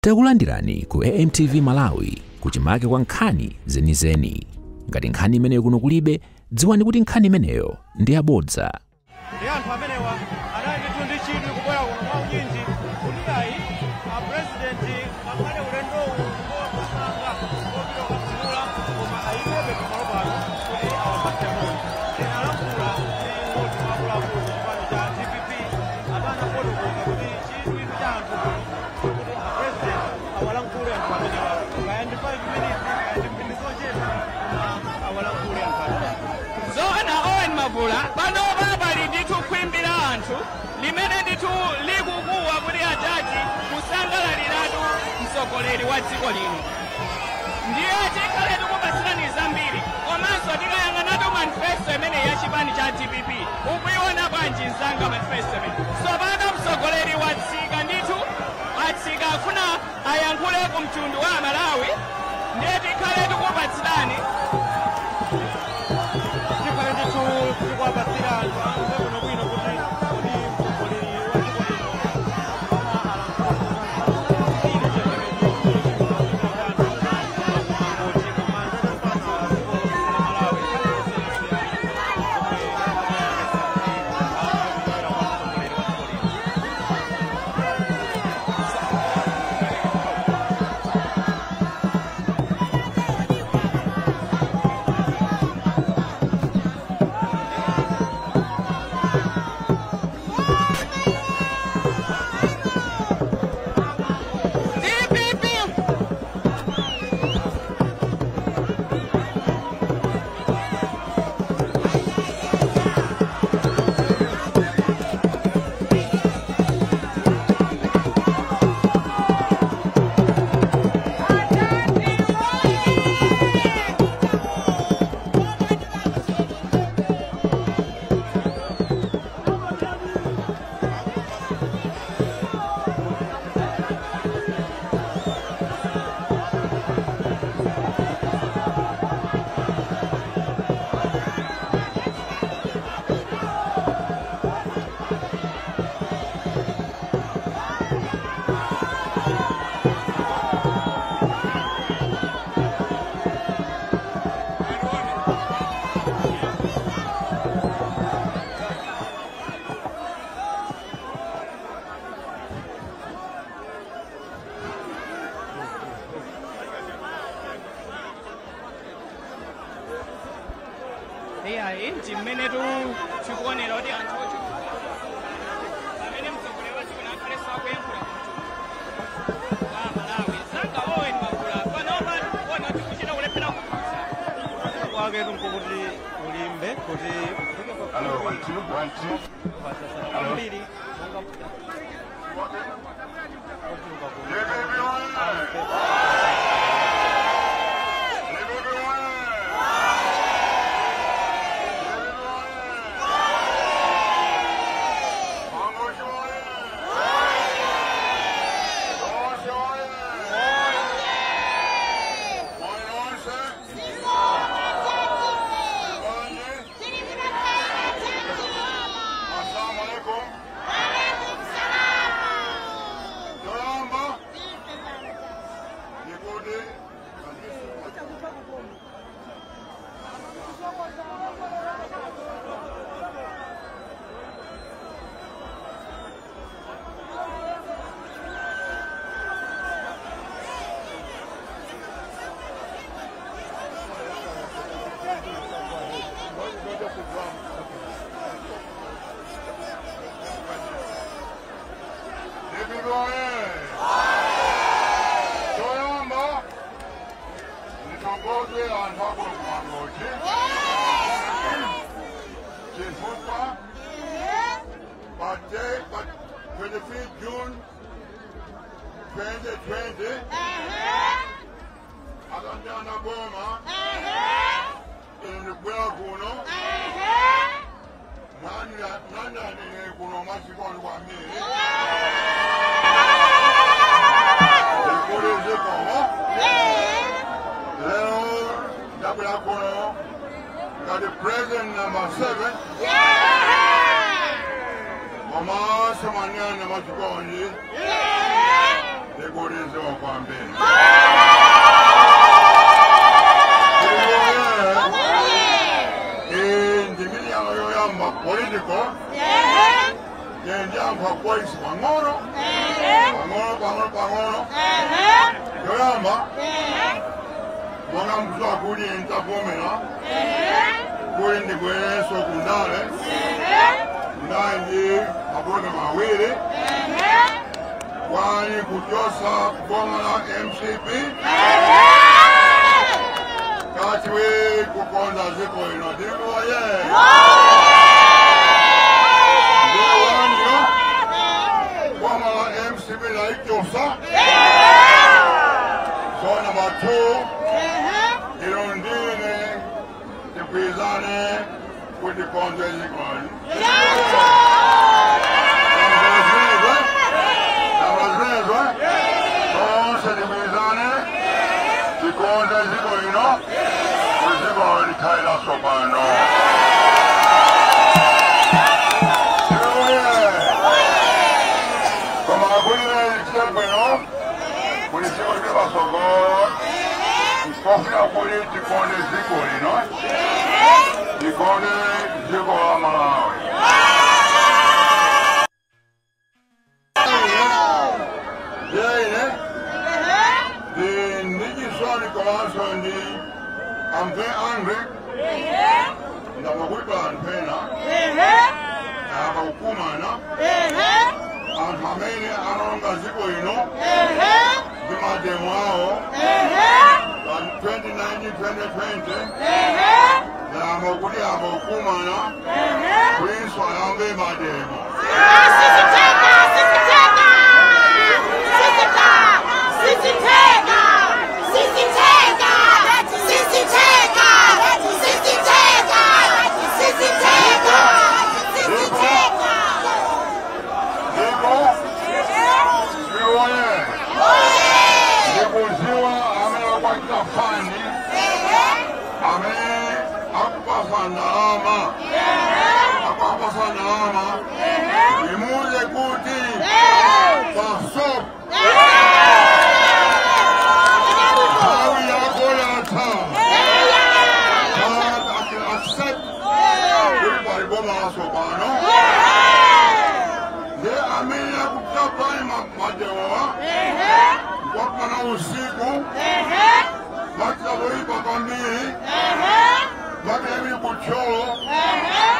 Takulandirani ku AMTV Malawi kuchimake kwa nkhani zenizeni. Ngati nkhani imeneyo kuno kulibe, dziwani kuti nkhani imeneyo ndi yabodza. Ndi anthu amenewa anali ndithu ndi chidwi kubwera kuno mwa unyinji kuti ayi a president ngakhale ulendowu ngosanga kopita kukatsegula, koma ayimebe pamalo pano kuti awapatse moni. Tinalankhula ndi mmodzi mwa akuluakulu kuchipani cha DPP amene anafotokoza kuti chidwi cha anthu kuno kuti a president awalankhule anthu amenewa, kaya ndi 5 minutes, kaya ndi mphindi zochepa, koma awalankhule anthu amenewa. Zoona, Owen Mavula, panopa pali ndithu khwimbi la anthu limene ndithu likukuwa kuti ajaji kusangalaliratu mtsogoleri wa dziko lino. Ndiye tikhale tikupatsirani zambiri, komanso tikayang'anatu manifesto imene ya chipani cha DPP, ukuiona bwanji mzanga manifesto imene? Tsopano mtsogoleri watsika ndithu, atsika, afuna ayankhule ku mtundu wa Malawi. Ndiye tikhale tikupatsirani. Tikhale ndithu tikuwapatsira anthu amve bwinobwino kuti kodi mtsogoleri wa dziko lino ana alankhula chiyembekezo kumangochi komanso dziko lonse la Malawi, nkhani zosiyanasiyana zomwe akuyembekeza kuti amve kuchokera kwa mtsogoleri wa dziko lino. DPP! Iyayi, ndi mmenetu tikuonera kuti anthu ochuluka pamene mtsogoleri wa dziko nakhalenso akuyankhula kumtundu wa Malawi. Zanga Owen Mavula, panopa tikuona kuti kuchita kulephera kudutsa. Kwake nkukuti ulimbe kuti ufike Hello, one, two, one, two. pasasana kwambiri monga ochuluka kuno. DPP oye! DPP oye! DPP oye! Mangochi oye! Tonse oye! Moyo onse! Banje! Assalamu alaikum. Yoyamba ndikuti DPP oye! Yoyamba ndithokoze anthu akuno kumangochi chifukwa pa day pa 23 June 2020 akandana boma ine ndikubwera kuno mwandilandira kuno machikondi kwambiri. Ndikuti zikomo. Lero ndabwera kuno ngati president number 7 komanso manene machikondi. Ndikulinze wakwambiri. Ndimili yano yoyamba political. Njenjankwa polisi pang'ono. Pang'ono, pang'ono, pang'ono. Yoyamba. Mwana mzwa kuli ntavomera. Kuli ndikweso kundale. Ndali mabona mawili. Kwani kuchosa boma la MCP. Kati we kukonda ziko ino. Ndikuwa ye. Boma la MCP la ichosa. So number 2. Irundine tikwizane kuti konde ziko ino. I'm very angry. 2019, 2020,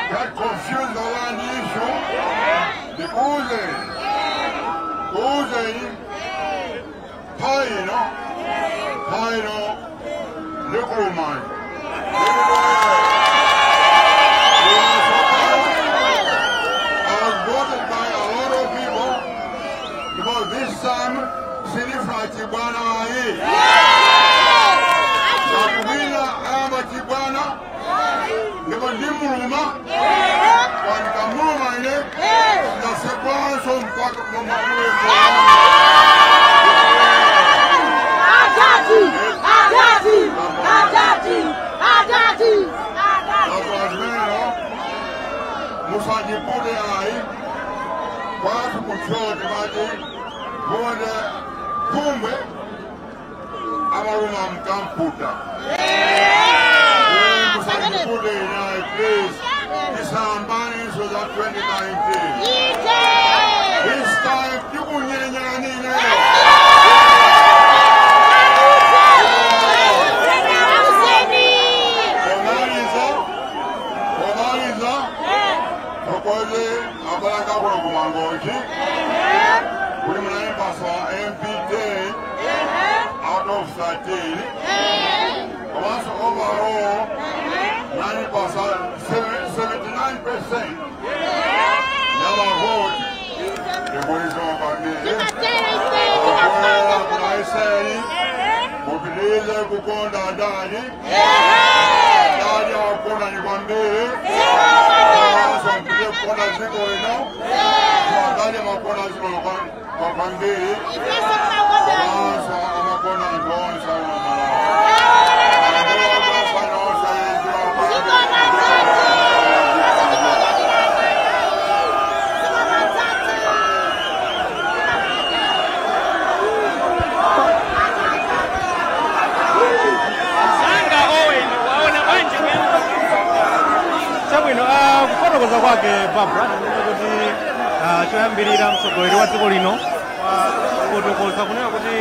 That confused the land issue. The Uze, Paino, Paino, Lukuman. I was voted by a lot of people because this time, Sinifra Chibwana Ayi. Nakumila Amba Chibwana. Ndimuluma wanikamuluma ile nasekwanso mpaka mamawe. Adadi, adadi, adadi, adadi, adadi. Azmeno musajipule ai kwatu kuchote maji bonde kumbe amaluma mkamputa. Please, this was at 2019. This time, you will MPT out of 13. Overall, 90%, 79%. Never vote. The police don't come in. Kufotokoza kwake, Barbara, ndikunena kuti choyambirira mtsogoleri wa dziko lino wafotokoza kunena kuti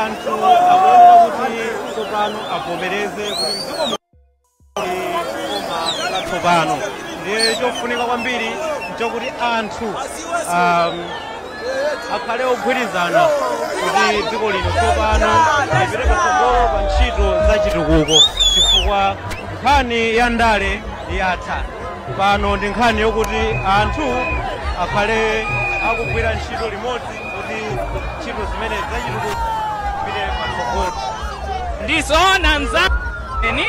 anthu akuyenera kuti tsopano avomereze kuti mdziko muli boma latsopano. Ndiye chofunika kwambiri nchokuti anthu akhale ogwirizana kuti dziko lino tsopano lipite patsogolo pa ntchito za chitukuko, chifukwa nkhani ya ndale yatha. Pano ndi nkhani yokuti anthu akhale akugwira ntchito limodzi kuti ntchito zimene zachitukuko zipite patsogolo. Ndizoona mzani,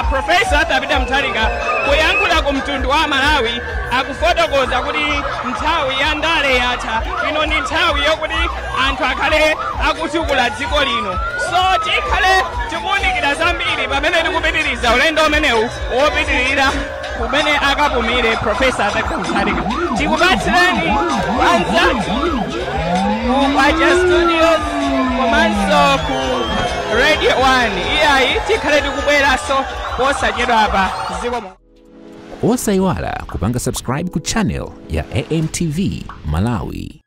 Profesa Arthur Peter Mutharika kuyankhula ku mtundu wa Malawi akufotokoza kuti nthawi ya ndale yatha, ino ndi nthawi yokuti anthu akhale akutukula dziko lino. So tikhale tikuwunikira zambiri pamene tikupitiriza ulendo umenewu wopitirira kumene akapumire Profesa Arthur Peter Mutharika. Tikupatsirani anzathu ku Kwacha Studios komanso ku Radio 1. Iyayi, tikhale tikubweranso posachedwa apa. Zikomo. Osayiwala kupanga subscribe ku channel ya AMTV Malawi.